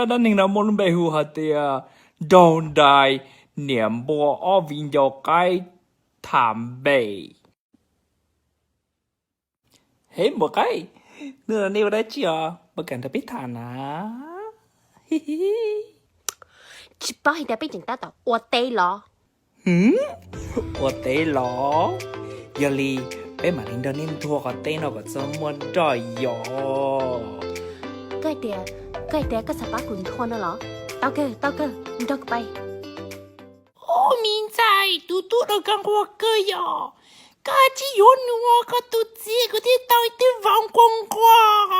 Zaj dab neeg no muaj lub npe hu hais tias Nraug Nrais niam npua ob viv ncaus qaib tham npe. He npua qaib, hnub no nej ua dab tsi os, npua kam nrog peb tham na. Tsis paub hais tias peb tseem tab tom ua teb los? Ua teb los? Yog li peb mam li nrog nej nthua qhov teb no kom txog muaj nroj yos. Koj hais tias, koj hais tias koj xav pab kuv nthua no los? Tau kawg, tau kawg, nrog kuv pais. Ub, me ntxhais, tus tub no koj nquag kawg yom. Koj tsis yuav nws ua koj tus txiv kuv thiaj tau ib tug vauv nquag nquag.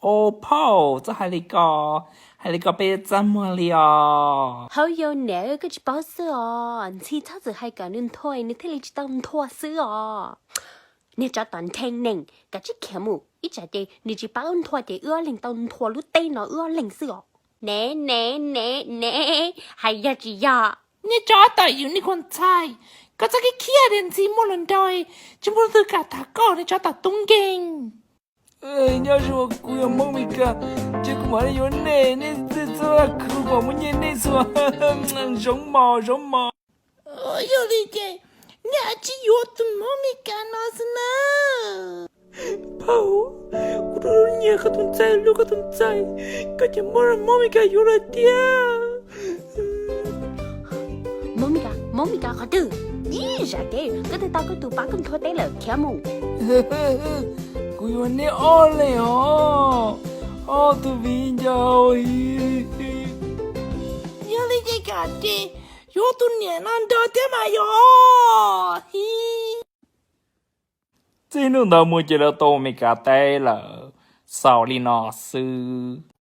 Au phauj, txhob hais li ko, hais li ko peb txaj muag li os. Hauv yau niam, koj tsis paub xwb os, Ntxhi txhob txwm hais kom nws nthua nws thiaj li tsis tau nthua xwb os. Niag tsov tom nrhee neeg, kav tsij khiav mus, ib tsam ces nws tsis pab wb nthua ces wb ob leeg tau nthua lub teb no wb ob leeg xwb os. Ne ne ne ne, hais yog tsis yog? Niag tsov tom yus niag khuam ntxhais, koj txhob khiav khiav tias Ntxhi muaj hluas nraug, tsis muaj leej twg kam tham koj niag tsov tom tub nkeeg. Nyob zoo, kuv yog Hmoob Mes Kas, ces kuv mam li yuav nej, nej txhob khwv kom muaj nyiaj nej xwb. Zoo mos, zoo mos. Yog li ces, nej tsis yuav tus Hmoob Mes Kas no xwb na. Phauj, kuv rau nyiaj koj tus ntxhais, hlub koj tus ntxhais, koj ces muab Hmoob Mes Kas yuav lawm tiag. Hmoob Mes Kas, Hmoob Mes Kas qhov twg? Ib zam kev koj twb tau koj tus pab koj nthua teb lawm, khiav mus. Kuv yuav neb ob leeg os, ob tug viv ncaus. Yog li ces kam ces yuav tus niam no nrog thiab mas yog. Txij hnub ntawd mus ces lawv tau Mes Kas teb lawm, xaus li no xwb.